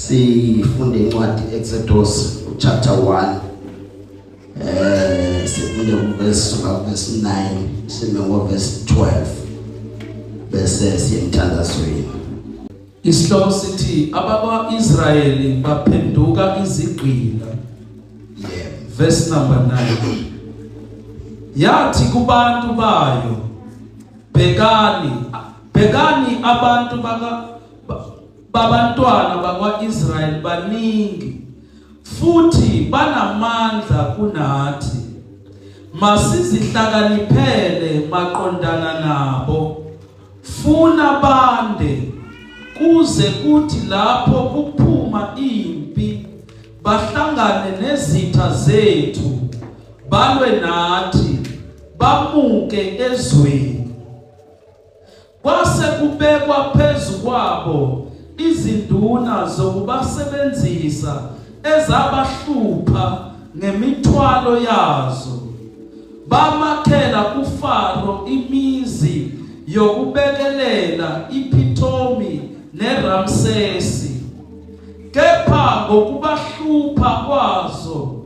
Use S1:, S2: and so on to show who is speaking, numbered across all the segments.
S1: Sifunde incwadi Exodus chapter 1, sifunde kuverse, suka verse 9 sime ngo verse 12, bese siyemthandazweni.
S2: Isihloko sithi abakwa-Israyeli baphenduka izigqila. Verse number 9. Yathi kubantu bayo, bhekani, bhekani, abantu baka babantwana bakwa-Israyeli baningi futhi banamandla kunathi. Masizihlakaniphele maqondana nabo, funa bande, kuze kuthi lapho kuphuma impi bahlangane nezitha zethu, balwe nathi, bamuke ezweni. Kwase kubekwa phezu kwabo izinduna zokubasebenzisa ezabahlupha ngemithwalo yazo. Bamakhela uFaro imizi yokubekelela, iPhitomi neRamsesi, kepha ngokubahlupha kwazo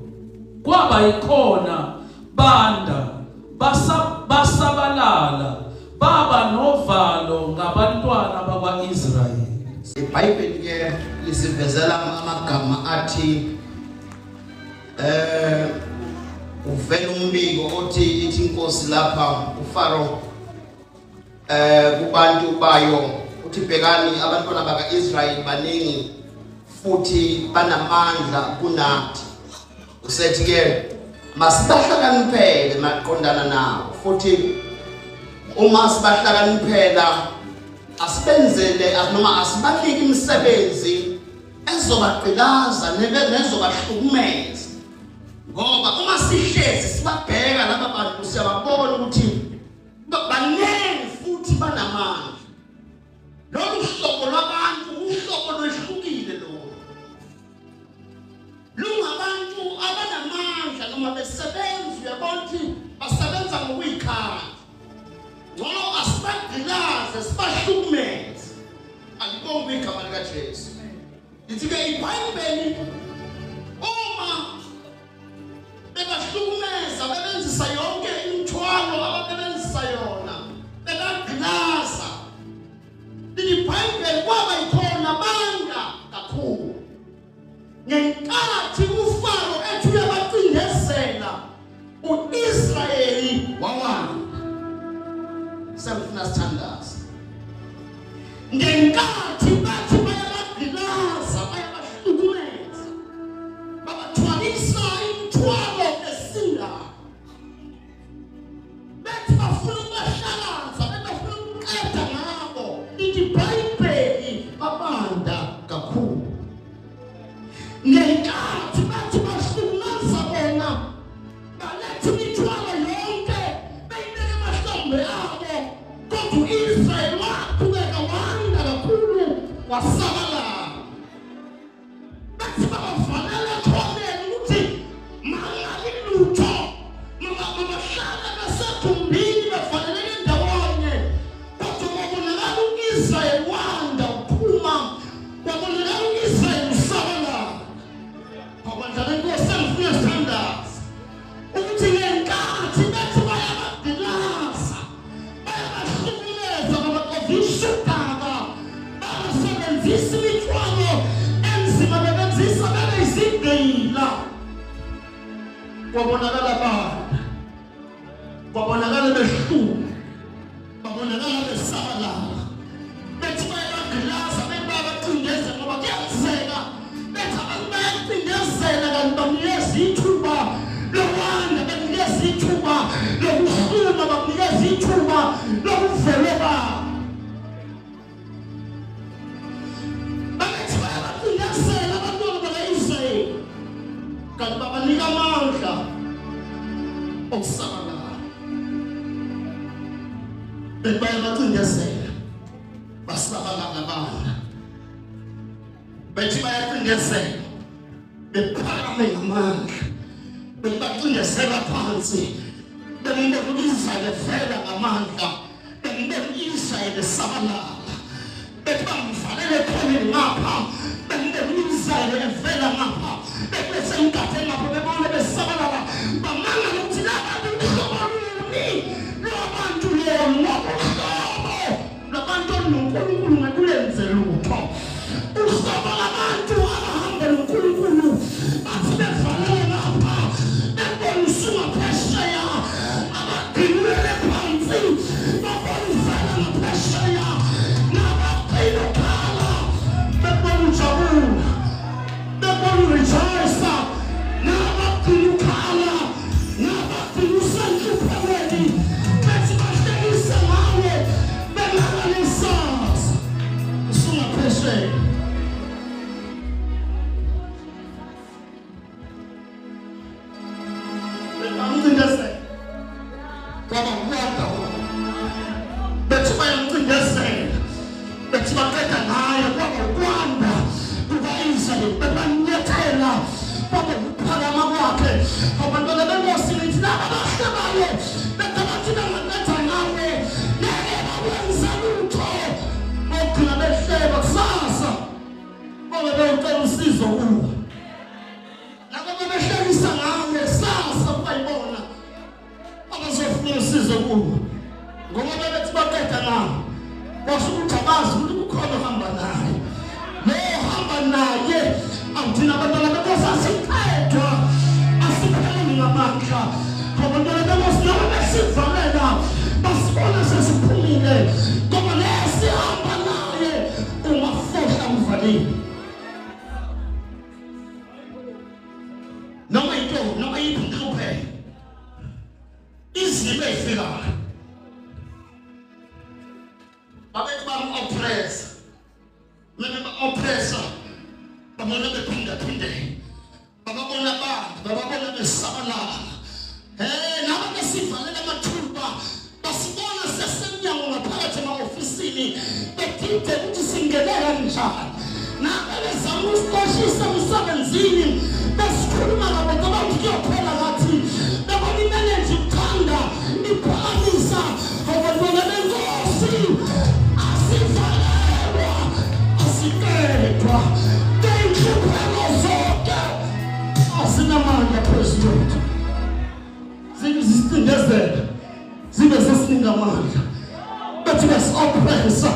S2: kwaba yikhona banda, basabalala, baba novalo ngabantwana bakwa-Israyeli.
S1: IBhayibheli ke lisivezela amagama athi uvela umbiko othi, ithi inkosi lapha uFaro kubantu bayo, uthi, "Bhekani, abantwana bakaIsrayeli baningi futhi banamandla kunathi." Usethi ke, masibahlakaniphele maqondana nawo, futhi uma sibahlakaniphela asibenzele noma asibanike imisebenzi ezobagqilaza nezobahlukumeza, ngoba uma sihlezi sibabheka laba bantu siyababona ukuthi baningi futhi banamandla. Lolu hlobo lwabantu uhlobo lwehlukile, lolu lungabantu abanamandla. Noma besebenza uyabona ukuthi basebenza ngokuyikhandla. Ngcono asibagqilaze, sibahlukumeze. Alibongwe igama likaJesu. Lithi-ke iBhayibheli, uma bebahlukumeza, bebenzisa yonke imithwalo ababebenzisa yona, bebagqilaza, lithi iBhayibheli kwaba yikhona banda kakhulu. Ngenkathi uFaro ethi uyabacindezela, uIsrayeli wawanda. Sengifuna sithandaze. Ngenkathi bathi bayabagqilaza, bayabahlukumeza, babathwalisa imithwalo esindayo, bethi bafuna ukubahlakaza, bethi bafuna ukuqeda ngabo, ithi iBhayibheli babanda kakhulu. Ngenkathi bathi bahlukumeza bona, baletha imithwalo yonke beyibeke emahlombe abo, kodwa u-Israyeli waqhubeka wanda kakhulu, wasabalala. Bathi babavalela ekhoneni ukuthi mangabi lutho, mabahlale besegumbini bevaleleke ndawonye, kodwa kwabonakala u-Israyeli wanda uphuma, kwabonakala u-Israyeli usabalala. Kwabandla lenkosi, engifuna sithandaze ukuthi ngenkathi bethi bayabagqilaza, bayabahlukumeza, babaxovisa udaka, babasebenzisa imithwalo enzima, bebenzisa bebe izigqila, kwabonakala banda, kwabonakala behluma, babonakala besabalala. Bethi bayabagqilaza, bethi bayabacindezela, ngoba kuyenzeka bethi abantu bayacindezela kanti banikeza ithuba lokwanda, banikeza ithuba lokuhluma, bakunikeza ithuba lokuvele baba. Babethi bayabacindezela abantwana baka-Israyeli kanti babanika amandla okusabalala. Bethi bayabacindezela, basabalala abana. Bethi bayacindezela, bephakame ngamandla. Bethi bacindezela phansi, bembona u-Israyeli evela ngamandla, bembona u-Israyeli esabalala. Bethi bamvalele ekhoneni ngapha, bembona. noNkulunkulu ngakulenze lutho. Uhlobo labantu abahamba noNkulunkulu bathi bevalele lapha bebona usungaphesheya, abagqinulele phansi babona uvela ngaphesheya, nabagcina ukhala bebona ujabula, bebona urejoyisa, nabagcina ukhala, nabagcina usenhluphekweni, bethi bahlekise ngawe bengalalisazi usungaphesheya. Bamcindezela kwaba ukwanda, bethi bayamcindezela, bethi baqeda ngaye kwaba ukwanda kuka-Israyeli, bebamnyethela kwaba ukuphakama kwakhe. Abantwana benkosi nithi laba abahlebayo bethi bathi bangaqeda ngawe ngeke bakwenza lutho, bogcina behleba kusasa bobe beyocela usizo kuwe. Laba bebehlekisa ngawe kusasa kubayibona abazofuna usizo kuwe, ngoba bebethi baqeda ngawe basho ukuthi abazi ukuthi kukhona ohamba naye. Lo hamba naye awuthina abantwana benkosi asiqedwa, asipheli ngamandla. Abantwana benkosi noma besivalela basibona sesiphumile, ngoba lesihamba naye ungafohla uvalile. Noma into noma yiphi inhlupheko, izimo ezifikayo babethi bam-oppressa, mebe ba-oppressa babona bephindaphindeka, bababona abantu, bababona besabalala. Naba besivalela amathuba basibona sesemnyango ngaphakathi ema-ofisini, bedide ukuthi singene kanjani. Nabe bezama ukusixoshisa emsebenzini, besikhuluma nabo ngoba kuyophela ngathi bebona imeneja ikuthanda iphakamisa. Abantwana benkosi asivalelwa, asiqedwa, teyinhlupheko zonke asinamandla phezu kwethu. Zisicindezela zibe sesiningi amandla, bethi besi-oppressa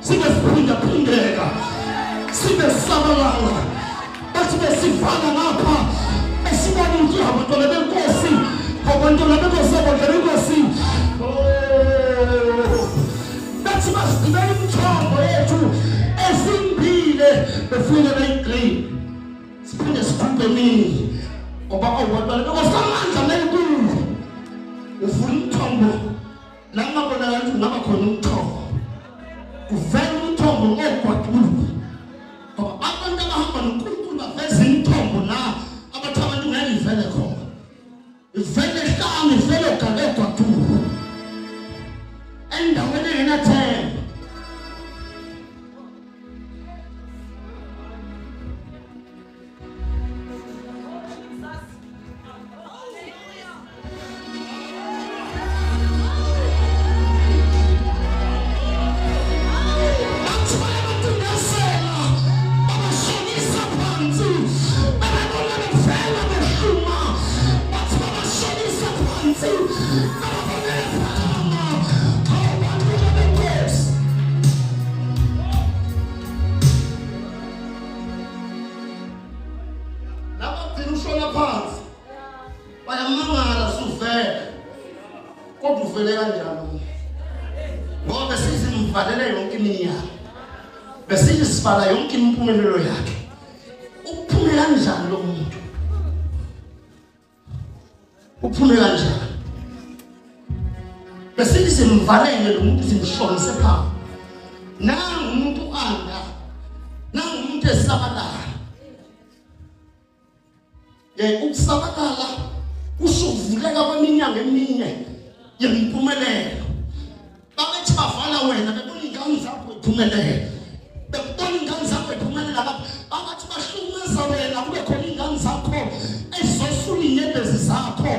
S1: sibe siphindaphindeka, sibe sisabalala, bathi besivala ngapha esibona ukuthi abantwana benkosi, abantwana benkosi, abantwana benkosi, bathi basigibela imithombo yethu esimbile, befike beyigcine siphinde sikhuphe nini, ngoba abantwana benkosi amandla melikhulu. Uvula umthombo la kungabonakala ukuthi kungaba khona umthombo, kuvela umthombo ngogwadule, ngoba abantu abahamba noNkulunkulu baveza imithombo la abathi abantu ngeke ivele khona, ivele ehlane, ivele ogake ogwadule, endaweni engenathemba. Bathi bayabacindezela, babashonisa phansi, bababona bevela behluma, bathi babashonisa phansi, bababona bephakama. Hawu bantwana benkosi, laba gcina ushona phansi bayamangala suvele, kodwa uvele kanjani? Ngoba besizimvalele yonke iminyaka, besithi sibala yonke impumelelo yakhe. Uphume kanjani lo muntu? Uphume kanjani? Besithi simvalele lo muntu, simshonise phansi. Nangu umuntu anda, nangu umuntu esabalala. Ukusabalala kusho ukuvuleka kweminyango eminye yempumelelo. Babethi bavala wena, bebona iy'ngane zakho iphumelele, bekubona iy'ngane zakho iphumelela. Babathi bahlukumeza wena, kube khona iy'ngane zakho ezizosula iy'nyembezi zakho.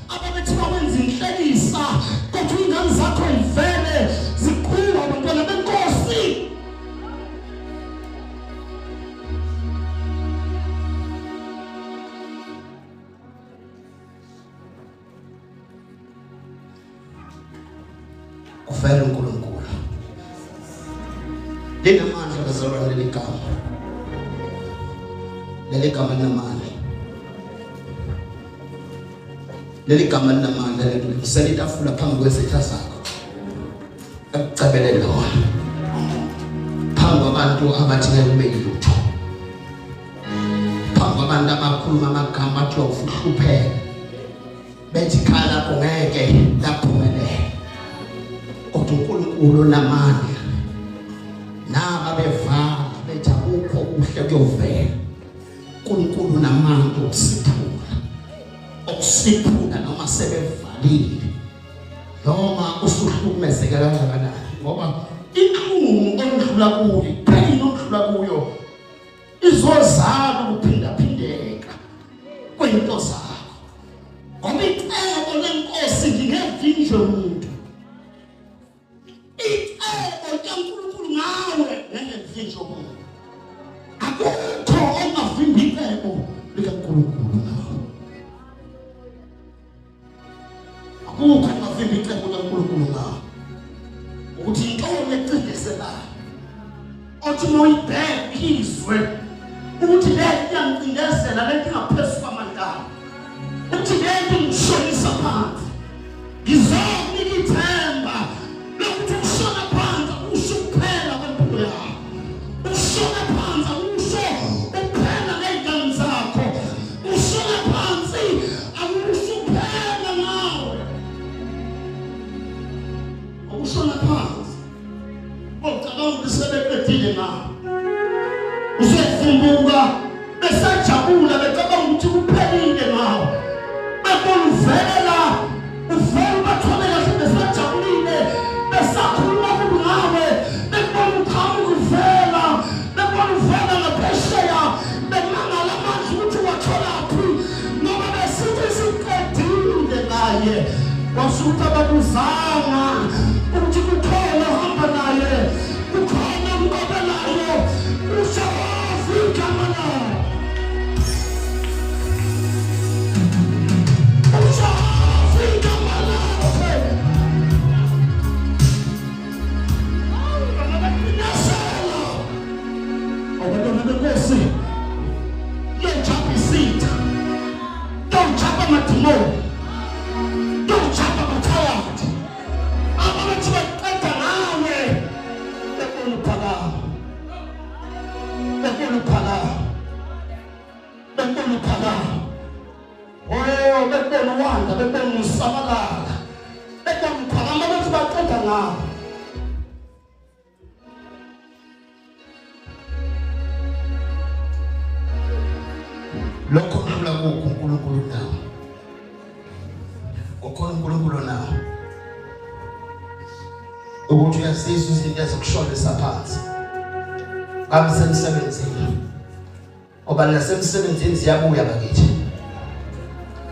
S1: Ababethi bakwenza inhlekisa, kodwa iy'ngane zakho ivele ziqhuba abantwana benkosi. Kuvela uNkulunkulu. Linamandla bazalwane leli gama. Leli gama linamandla. Leli gama linamandla lelungisela itafula phambi kwezitha zakho. Ekucebele lona. Phambi kwabantu abathi ngeke ube lutho. Phambi kwabantu abakhuluma amagama athi uyohlupheka. Bethi ikhaya lakho ngeke laphumelela. Kodwa uNkulunkulu unamandla. Naba bevala bethi akukho okuhle kuyovela. uNkulunkulu unamandla okusiphula. Okusiphula noma sebevalile. Noma usuhlukumezeke kangakanani ngoba inhlungu ondlula kuyo, ipain ondlula kuyo izozala ukuphindaphindeka kwento zakho. Ngoba icebo lenkosi lingevinjwe umuntu. Icebo likaNkulunkulu ngawe ngeke livinjwe umuntu. Akukho ongavimba icebo likaNkulunkulu ngawe. Akukho ongavimba icebo likaNkulunkulu ngawe. Ukuthi intoni ecindezelayo othi uma uyibheka izwe ukuthi le iyangicindezela le nto ingaphezu kwamandla ami ukuthi le nto ingishonisa phansi ngizokunika ithemba lokuthi ukushona phansi akusho ukuphela kwempilo yakho ukushona phansi akusho ukuphela ngey'ngane zakho ukushona phansi akusho ukuphela ngawe ukushona phansi Ocabanga ukuthi sebeqedile ngawo. Uzovumbuka besajabula becabanga ukuthi kuphelile ngawo. Bebona uvela uvela ubathole kahle besajabulile besakhuluma kubi ngawe bebona uqhamuka uvela bebona uvela ngaphesheya bemangala amandla ukuthi watholaphi ngoba besithi siqedile ngaye wasuthi ababuzanga ukuthi kukhona ohamba naye kukhona omqobelayo uJehova igama lakhe uJehova igama lakhe abantwana benkosi yojapha isitha yojapha amadimoni yojapha abathakathi ababethi baqeda ngawe bebona uphakama bebona uphakama bebona uphakama oh bebona uwanda bebona usabalala bebona uphakama bathi baqeda ngawe Lokho kudlula kukho uNkulunkulu nawo. Ukhona uNkulunkulu nawo. Ukuthi uyazizwa izinto ezikushonisa phansi. Ngabe semsebenzini. Ngoba nasemsebenzini ziyabuya bakithi.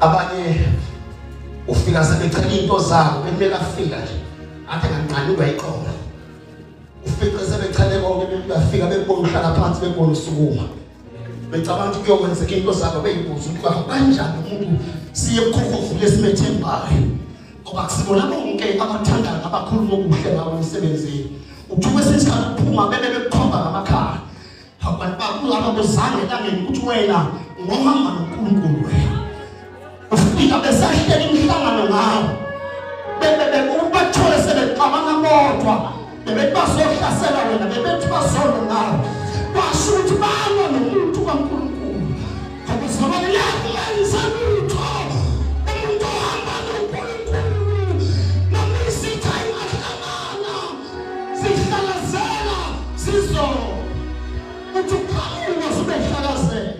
S1: Abanye ufika sebechela into zabo bekumele afika nje. Athi nganqanyulwa iqolo. Ufice sebechele konke befika bekubona uhlala phansi bekubona usukuma. Becabanga ukuthi kuyokwenzeka into zabo beyibuza ukuthi kanjani umuntu siye kukhokhovule esimethembayo. Ngoba kusibona bonke abathandayo abakhuluma okuhle ngawo emsebenzini. Uthi kwesinye isikhathi uphuma bebe bekukhomba ngamakhala. Abantu bakuzange elangeni ukuthi wena ngohamba noNkulunkulu wena. Ufika besahlela imihlangano ngawo. Bebe ubathole sebexabana bodwa. Bebethi bazohlasela wena, bebethi bazolwa ngawe. Basho ukuthi balwa nomuntu kaNkulunkulu. Ngoba uzobona lenza lutho. Umuntu ohamba noNkulunkulu. Noma isitha ingahlangana. Sihlakazela sizo. Uthi uqhamuka sibehlakazela.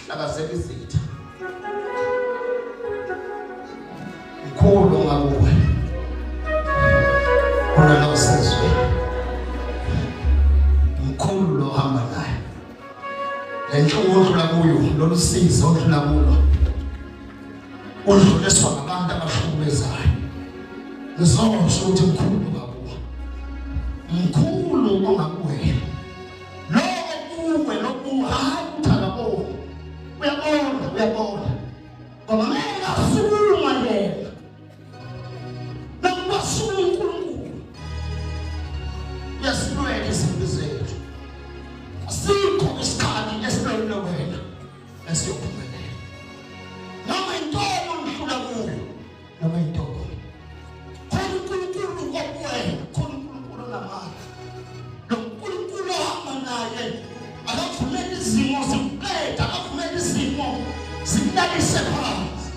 S1: Hlakazela izitha. Mkhulu ngakuwe. Kunalo sizwe. Mkhulu lo hamba naye. Le nhlungu odlula kuyo, lolu sizi odlula kulo. Udluliswa ngabantu abahlukumezayo. Ngizosho ukuthi mkhulu ngakuwe. Mkhulu ongakuwena. Lo okuwe loku hayi ukuthi akaboni. Uyabona, uyabona. Ngoba ngeke asukuma yena. Uyasilwela izimpi zethu. Asikho isikhali esilwelwe wena esiyophumelela. Noma intoni ongihlula kuyo, noma intoni. Khona uNkulunkulu okuwena, khona uNkulunkulu onamandla. Lo Nkulunkulu ohamba naye akavumeli izimo zikuqeda, akavumeli izimo zikulalise phansi.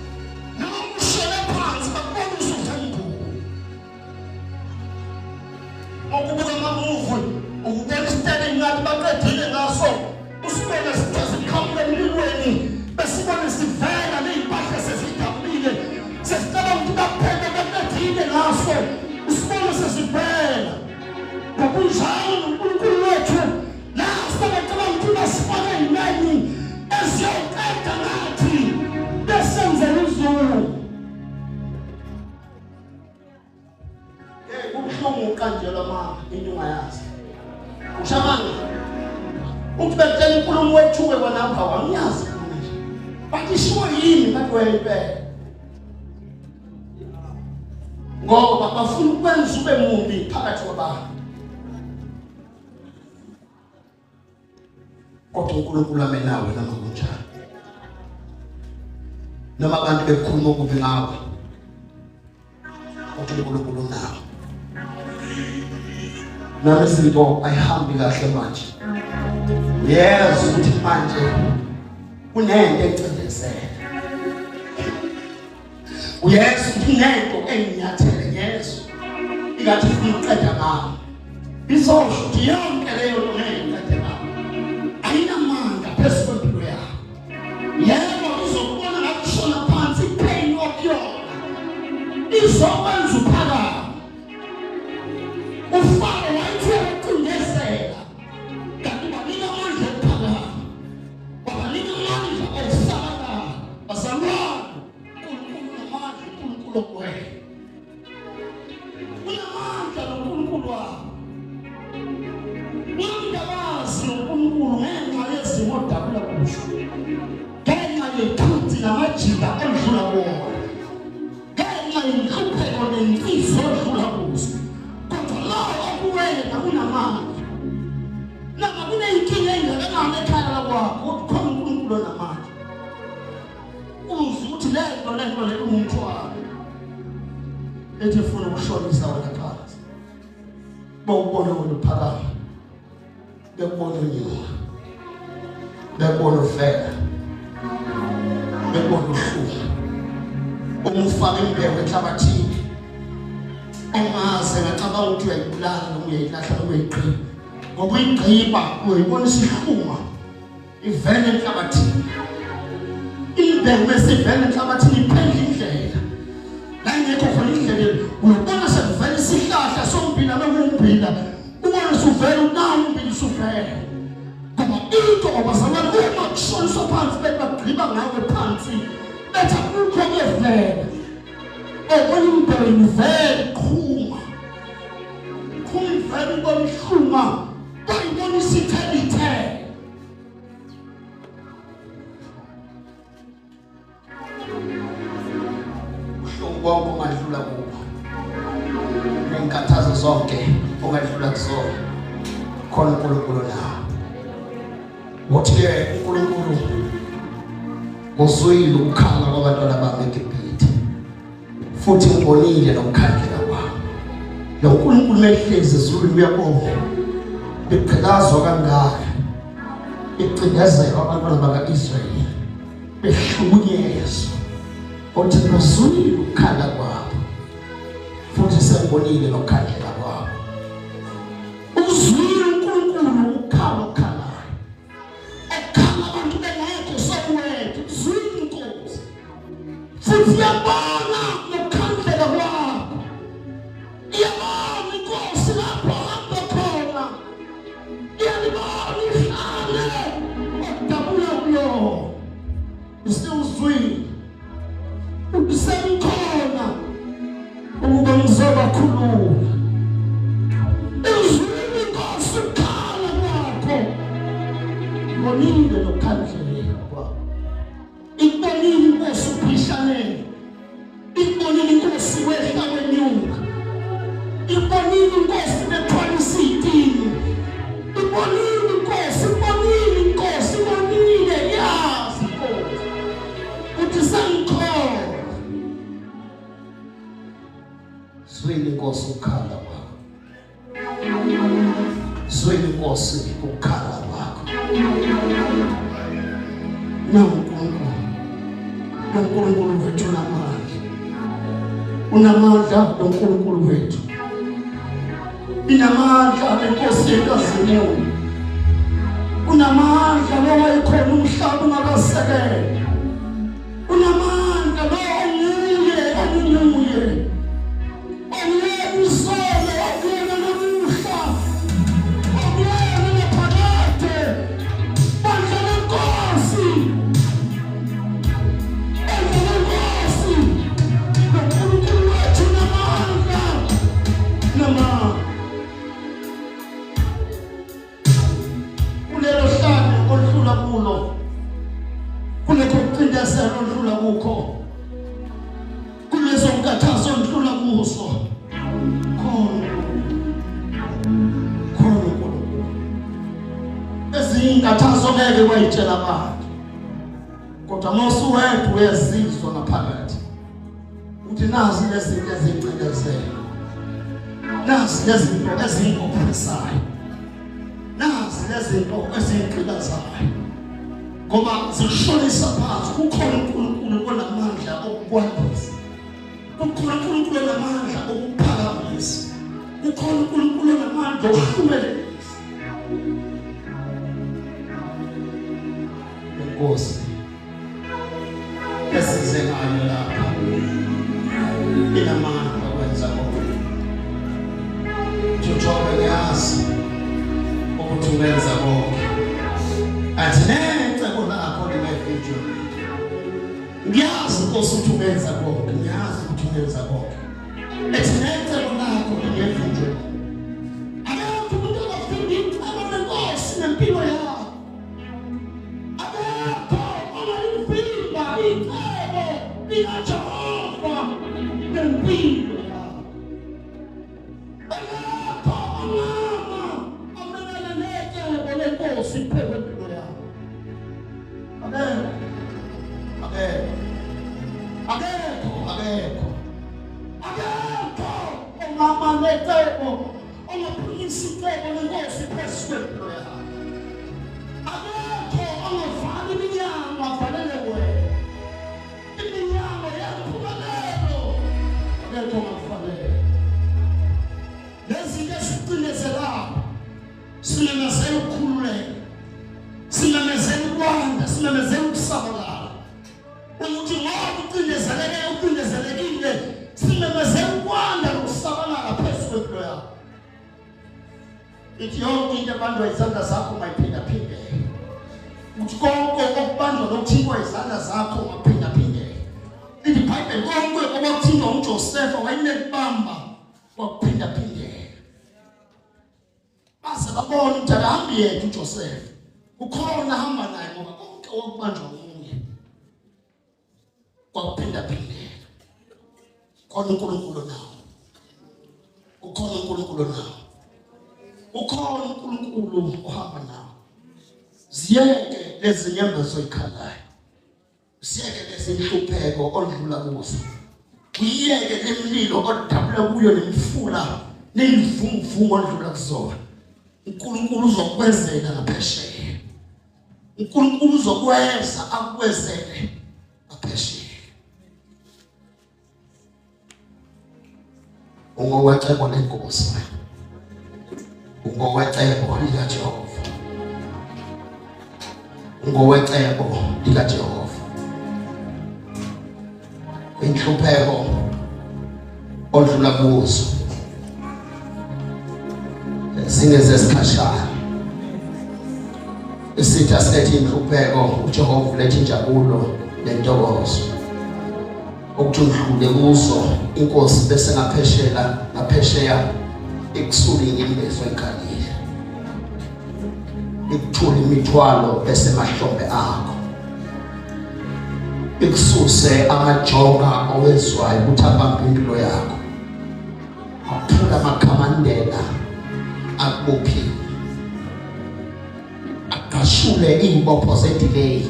S1: Noma ushele phansi bakubona usuvembuka. Ukubuka amamuvi, ukubona isiteleni ngathi baqedile ngaso, usibone sithe siqhamuka emlilweni, besibone sivela ney'mpahla sezidabukile, sesicabanga ukuthi baphele baqedile ngaso, usibone sesivela. Ngokunjalo noNkulunkulu wethu la sebecabanga ukuthi basifake ey'meni eziyawuqeda ngathi besenzela uzulu. Hey, kubuhlungu uqanjelwa amanga into ungayazi. Ushamanga. Uthi bekutshela inkulumo wethuke kwanapha wangiyazi nje. Bathi ishiwo yini bathi wena impela. Ngoba bafuna ukwenza ube mumbi phakathi kwabantu. Kodwa uNkulunkulu amenawe noma kunjalo. Noma abantu bekhuluma okubi ngawe. Kodwa uNkulunkulu unawe. Nami izinto ayihambi kahle manje. Uyezwa ukuthi manje kunento ecindezela. Uyezwa ukuthi kunento enginyathele ngiyezwa. Ingathi ifuna ukuqeda ngami. Izosho ukuthi yonke leyo nto ngeke iqede ngami. Ayinamandla phezu kwempilo yakho. Yebo izokubona ngakushona phansi ipain okuyona. Izokwenza uphakame. Ufaro wayethi uyakucindezela. Kanti banika amandla okuphakama. Babanika amandla okusabalala. Bazalwane, uNkulunkulu unamandla, uNkulunkulu ogcwele. Unamandla noNkulunkulu wakho. Ungabazi noNkulunkulu ngenxa yezimo odabula kuzo. Ngenxa yethuthi namajika odlula kuwona. Ngenxa yenhlupheko nensizi odlula kuzo. Kodwa lowo okuwena unamandla. Noma kuneyinkinga engakanani ekhaya lakwakho, kodwa khona uNkulunkulu onamandla. Uzwe ukuthi lento lento le umthwalo. Ethi ifuna ukushonisa wena phansi. Bawubona wena uphakama. Bekubona unyuka. Bekubona uvela. Bekubona uhluma. Uma ufaka imbewu enhlabathini ongaze ngacabanga ukuthi uyayibulala noma uyayilahla noma uyayigqiba. Ngoba uyigqiba uyayibona isihluma ivele enhlabathini imbewu esivele enhlabathini iphendla indlela la ingekho khona indlela uyobona sekuvela isihlahla sombila bekuwumbila ubone suvela unawo umbila usuvela ngoba into abazalwane uma kushoniswa phansi bethi bagqiba ngawe phansi bethi akukho kuyevela obona imbewu ivele iqhuma qhuma ivele ubona ihluma bayibona isithela ithela Ubuhlungu bonke ongadlula kubo, ney'nkathazo zonke ongadlula kuzona, khona uNkulunkulu nawe. Ngothi-ke uNkulunkulu uzwile ukukhala kwabantwana bami eGibhithe, futhi ngibonile nokukhandleka kwami. Lo Nkulunkulu mehlezi ezulwini uyabona begqilazwa kangaka, becindezelwa abantwana baka-Israyeli, behlukunyezwa. Othi ngizwile ukukhala kwabo futhi sengibonile nokukhandleka kwabo. Uzwile uNkulunkulu ukukhala okukhalayo ekhala abantu bengekho sekuwethu uzwile inkosi futhi iyabona nokukhandleka kwakho iyabona inkosi lapho hamba khona iyalibona ihlane okudabula kulona usewuzwile usemkhona ukuba ngizobakhulula izwile inkosi ukukhala kwakho ngibonile nokukhandleka kwakho ikubonile inkosi uphishanele ikubonile inkosi wehla wenyuka ikubonile inkosi bethwalisa iy'tina. Ngizwile Nkosi ukukhala kwakho. NanguNkulunkulu. LoNkulunkulu wethu unamandla. Unamandla loNkulunkulu wethu. Inamandla lenkosi yenkazimulo. Unamandla lo wayekhona umhlaba ungakasekelwa. Unamandla lo onguye onguye. Kulelo hlane oludlula kulo kulekho kucindezela oludlula kukho kulezo nkathazo ondlula kuzo khona khona uNkulunkulu. Ezinye inkathazo ngeke wayitshela abantu, kodwa uma usuwedwa uyazizwa ngaphakathi ukuthi nazi lezinto ezingcindezelo, nazi lezinto ezingophisayo, nazi lezinto ezingigqilazayo, ngoba zikushonisa phansi. Kukhona uNkulunkulu onamandla okukwandisa, kukhona uNkulunkulu onamandla okuphakamisa, kukhona uNkulunkulu onamandla okuhlumelelisa. Inkosi esize ngayo lapha inamandla okwenza konke. Jojobe, ngiyazi ukuthi ungenza konke, athi necebo lakho lingevinjwe. Ngiyazi Nkosi ukuthi ungenza konke, ngiyazi ukuthi ungenza konke, ethi necebo lakho lingevinjwe. Akekho umuntu ongafunda icebo lenkosi nempilo yakho. Akekho ongalivimba icebo likaJehova nempilo yakho. Akekho ongama amelane necebo lenkosi phezu kwempilo yakho. Akekho, akekho, akekho, akekho, akekho ongama necebo, ongaphikisa icebo lenkosi phezu kwempilo yakho. Akekho ongavala iminyango avalele wena iminyango yempumelelo. Akekho ongakuvalela lezinto esicinezelayo. Simemezela ukukhululeka, simemezela ukwanda, simemezela ukusabalala, ukuthi ngoba ucindezeleke, ucindezelekile, simemezela ukwanda nokusabalala phezu kwempilo yakho. Ithi yonke into ebanjwa izandla zakho mayiphindaphindeke. Uthi konke okubanjwa nokuthintwa izandla zakho maphindaphindeke. Ithi iBhayibheli konke okwakuthintwa uJosefa wayenekubamba kwakuphindaphindeka. Baze babona ukuthi akahambi yedwa uJosefa. Kukhona ahamba naye, ngoba konke okubanjwa nguye kwakuphindaphindeka. Khona uNkulunkulu nawo, ukhona uNkulunkulu nawo, ukhona uNkulunkulu ohamba nawo. Ziyeke lezi nyembezo oyikhalayo, ziyeke lezi nhlupheko odlula kuzo, uyiyeke lemlilo odabula kuyo, nemifula neyivunguvungu odlula kuzona. uNkulunkulu uzokwezela ngaphesheya. uNkulunkulu uzokweza akukwezele ngaphesheya. Ungowecebo lenkosi, ungowecebo likaJehova, ungowecebo likaJehova. Inhlupheko odlula kuzo zingezesikhashana. Isitha silethe inhlupheko, uJehova ulethe injabulo nentokozo. Ukuthi udlule kuzo inkosi bese ngapheshela ngaphesheya ikusule inyembezi oyikhalile, ikuthule imithwalo esemahlombe akho, ikususe amajonga owezwayo ukuthi abambe impilo yakho, aphula amakhamandela akubophile, agqashule iy'mbopho zedelay,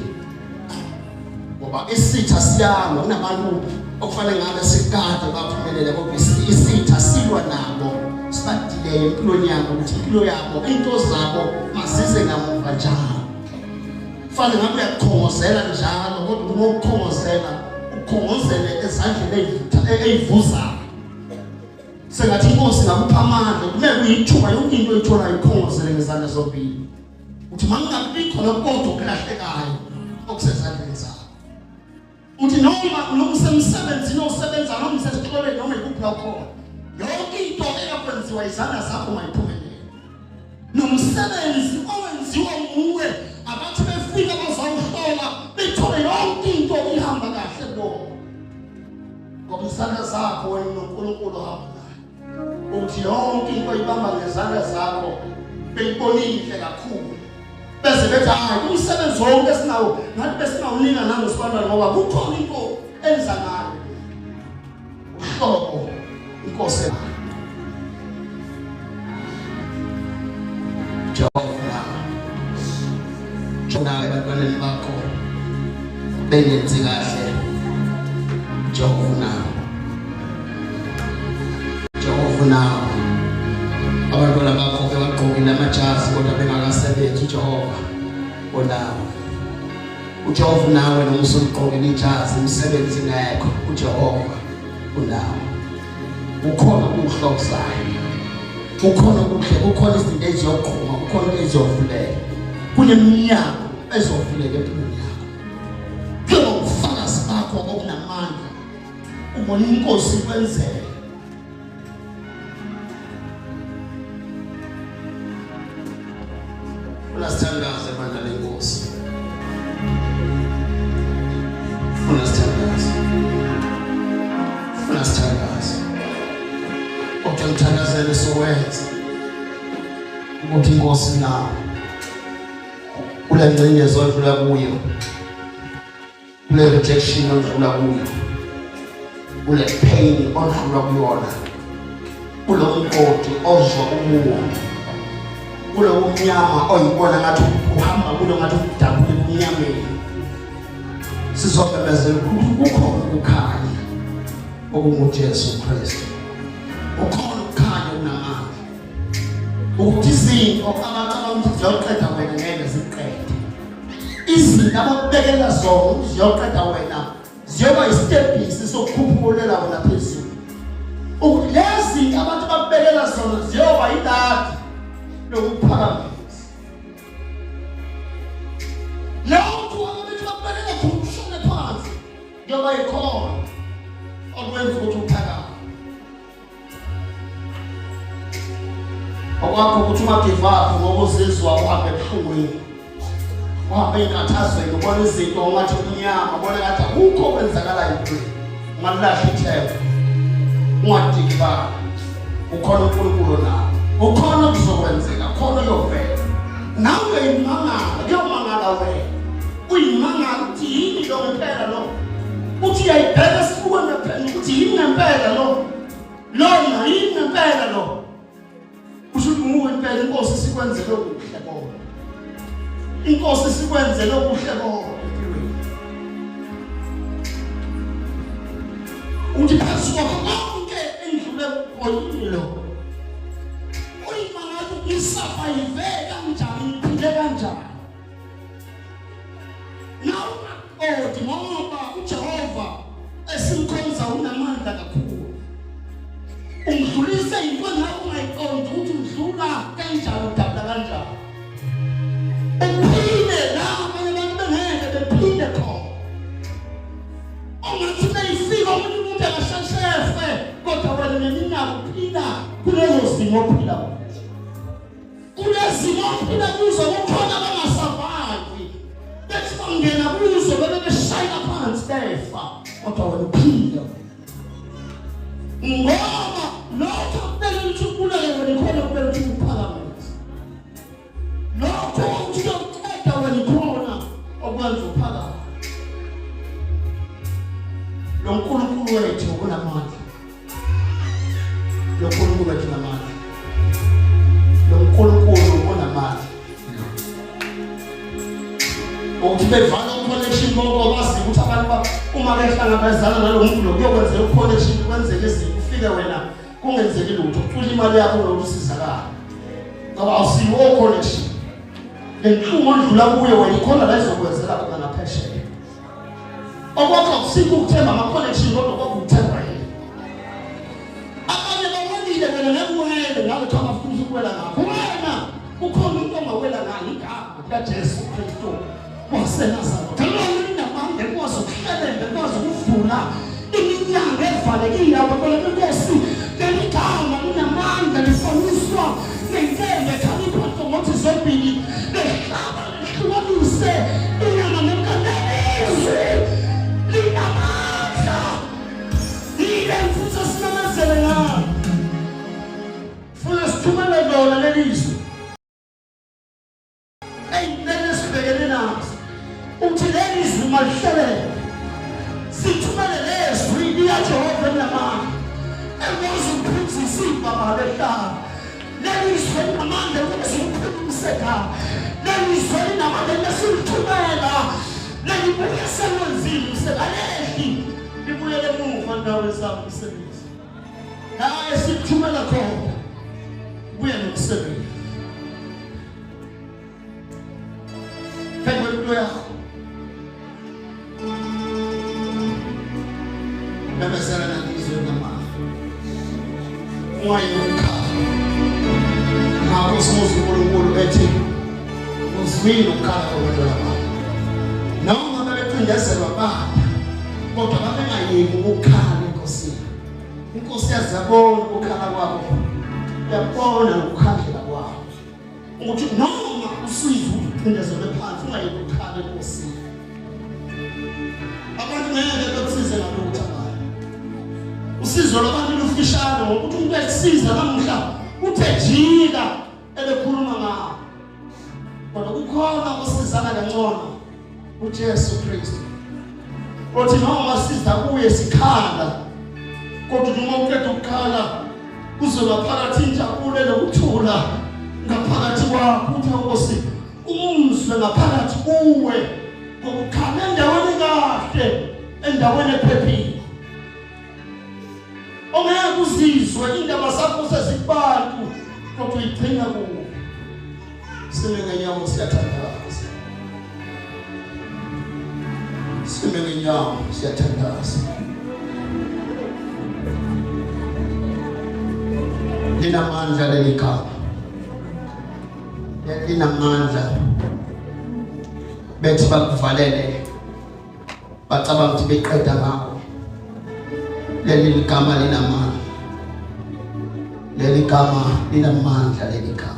S1: ngoba isitha siyalwa. Kunabantu okufanele ngabe sikade baphumelele, kodwa isitha silwa nabo. sibadileye empilweni yabo ukuthi impilo yabo into zabo masize ngamuva njalo. Kufanele ngabe uyakhongozela njalo kodwa uma ukhongozela ukhongozele ezandleni eyivutha eyivuzayo. Sengathi inkosi ngakupha amandla kumele kuyithuba yonke into oyitholayo ikhongozele ngezandla zombili. Uthi mangingabikho nokodwa okulahlekayo okusezandleni zakho. Uthi noma noma usemsebenzini osebenza noma usesikoleni noma ikuphi la ukhona yonke into eyakwenziwa izandla zakho mayiphumelele. Nomsebenzi owenziwa nguwe abathi befika bazawuhlola bethole yonke into ihamba kahle kubo. Ngoba izandla zakho wena noNkulunkulu ohamba naye. Uthi yonke into oyibamba ngezandla zakho beyibonile kakhulu. Bese bethi hayi umsebenzi wonke esinawo ngathi besingawunika nangosibantwana ngoba kukhona into enza ngayo. Uhlobo inkosi Jehova Jona ebantwaneni bakho bengenzi kahle Jehova Jehova nawe abantwana bakho bebagqokile amajazi kodwa bengakasebenzi uJehova onawe uJehova nawe noma usugqokile ijazi imisebenzi ingekho uJehova unawe kukhona okuhle okuzayo kukhona okuhle kukhona izinto eziyoqhuma kukhona into eziyovuleka kuneminyango ezovuleka empilweni yakho kuyoba ubufakazi bakho obunamandla ubona inkosi kwenzeka Funa sithandaze bandla lenkosi. Funa sithandaze. Funa sithandaze. Kodwa ngithandazele sowenza ukuthi inkosi nawe kule ngxenye ezodlula kuyo kule rejection odlula kuyo kule pain odlula kuyona kulo mgodi ozwa kuwo kulo mnyama oyibona ngathi uhamba kulo ngathi udabule emnyameni sizomemezela ukuthi kukhona ukukhanya okunguJesu Kristu ukhona ukukhanya okunamandla ukuthi izinto abacabanga ukuthi ziyoqeda wena ngeke ziqede izinto abakubekela zona ukuthi ziyoqeda wena ziyoba isitebhisi sokukhuphulela wena phezulu ukuthi lezi zinto abantu bakubekela zona ziyoba yiladi lokuphakamisa lokhu ababethi bakubekela khona ushone phansi kuyoba yikhona okwenza ukuthi uphakame Okwakho ukuthi ungagive up ngoba uzizwa uhambe ebuhlungwini. Uhambe ey'nkathazweni ubona izinto ongathi kumnyama, ubona ngathi akukho okwenzakalayo empilweni. Ungalilahli ithemba. Ungadikibali. Ukhona uNkulunkulu nawe. Ukhona okuzokwenzeka, khona oyovela. Nawe uyayimangala, kuyomangala wena. Uyimangala ukuthi yini lo ngempela lo. Uthi uyayibheka esibukweni ukuthi yini ngempela lo. Lona yini ngempela lo? Kusho ukuthi nguwe impela inkosi sikwenzele okuhle kodwa. Inkosi sikwenzele okuhle kodwa empilweni. Uthi phezu kwakho konke endlule kukho yini lo? Uyimangathi ngisurvive kanjani ngiphile kanjani? Nawe ungaqodi ngoba uJehova esimkhonza unamandla kakhulu. Ungidlulise into nawe ungayiqondi ukuthi udlula kanjani udabula kanjani. Uphile la abanye abantu bengeke bephile khona. Ongathi beyifika omunye umuntu akasheshefe kodwa wena neminyaka uphila kulezo zimo ophila kuzo. Kulezimo ophila kuzo kukhona abangasavangi bethi bangena kuzo bebe beshayela phansi befa kodwa wena uphile ngoba lokho kumele ukuthi ubulale wena ikhona kumele ukuthi uphakamise lokho ukuthi uyoqeda wena ikhona okwenza uphakame lo nkulunkulu wethu unamandla Lo Nkulunkulu wethu unamandla. Lo Nkulunkulu unamandla. Ukuthi bevala uconnection bonke bazi ukuthi abantu uma behlangabezana nalo muntu lo kuyokwenzeka uconnection kwenzeke izinto ufike wena Kungenzeki lutho, ucula imali yakho nokusizakala. Ngoba awusiwo connection. Lenhlungu odlula kuyo wena ikhona la izokwenzela khona ngaphesheya. Okwakho akusikho ukuthemba ama-connection kodwa kwakuwuthemba yena. Abanye bawelile wena ngeke uwele ngale kuthiwa bafuna ukuwela ngakho. Wena ukhona umuntu ongawela ngayo igama likaJesu Kristu waseNazaretha. Lona linamandla ekwazi ukuhlelela, ekwazi ukuvula iminyango evalekile. Abantwana benkosi, leli gama linamandla, lifaniswa nenkemba ekhalipha nhlangothi zombili, lehlaba lehlukanise inyama nemkanelizwi. Linamandla. Yile mfuthu esimemezele ngayo. Funa sithumele lona leli zwi. Ey'ntweni esibhekene nazo. Uthi leli zwi malihlelele. Sithumele lezwi likaJehova elinamandla. Ekwazi ukuphuzisa ibaba lehlaba. Leli zwi linamandla ekwazi ukuphulukisa ekhaya. Leli zwi linamandla esilithumela. Lelibuye selwenzile umsebenzi. Libuyele emuva ndawo zabo umsebenzi. La esikuthumela khona buya nomsebenzi. Phezu kwempilo yakho. Memezela nalizwe namandla. Ungayeki ukukhala. Ngakho simuza uNkulunkulu ethi uzwile ukukhala kwabantwana bakho. Noma babecindezelwa baba, kodwa babengayeki ukukhala enkosini. Inkosi yazabona ukukhala kwabo. Yabona ukukhandlela kwabo. Ukuthi noma usizwe ucindezelwe phansi ungayeki ukukhala enkosini. Abantu ngeke bekusize ngalutho abanye. Usizo lwabantu lufishane ngokuthi umuntu ekusiza namuhla uthe jika ebekhuluma ngawo. Kodwa kukhona osizana kangcono uJesu Kristu. Othi noma siza kuye sikhala kodwa uma uqeda ukukhala kuzoba phakathi injabulo nokuthula ngaphakathi kwakho uthi Nkosi umuzwe ngaphakathi kuwe ngokukhala endaweni kahle endaweni ephephile ongeke uzizwe indaba zakho sezikubantu kodwa uyigcina kuwe. Sime ngenyawo siyathandaza, sime ngenyawo siyathandaza. Linamandla leli gama, linamandla. Bethi bakuvalele bacabanga ukuthi beqeda ngawo. Leli ligama linamandla, leli gama linamandla, leli gama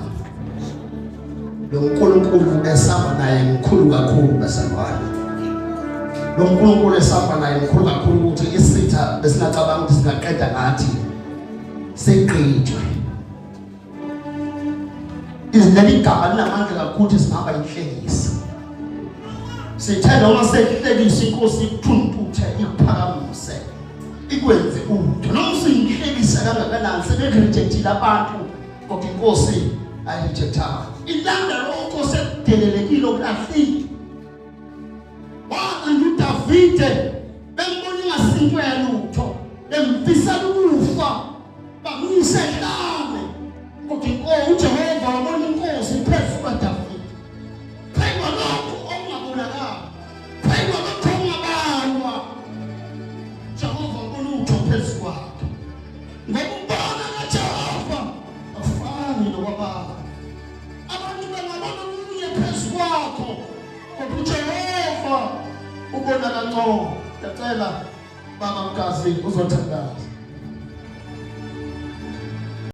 S1: lo nkulunkulu esihamba naye mkhulu kakhulu bazalwane. Lo nkulunkulu esihamba naye mkhulu kakhulu ukuthi isitha besingacabanga ukuthi singaqeda ngathi sigqitshwe. Leli gama linamandla kakhulu ukuthi singaba inhlekisa. Sithe noma sekuhlekisa inkosi ikuthuntuthe ikuphakamise ikwenze utho noma usuyinhlekisa kangakanani sebekurejectile abantu kodwa inkosi ayirejectanga ilanda lokho sekudelelekile okulahlile. Walanda uDavide bembona ingasinto yalutho bemfisela ukufa bamuyise ehlane kodwa inkosi uJehova wabona inkosi phezu kwaDavide. Phezu kwalokho okungabonakali, phezu kwalokho okungabalwa, Jehova wabona utho phezu kwakhe. Ngokubona kaJehova afani nokwababa. Abantu bangabona omunye phezu kwakho kodwa uJehova ubona kangcono. Ngiyacela baba Mgazi uzothandaza.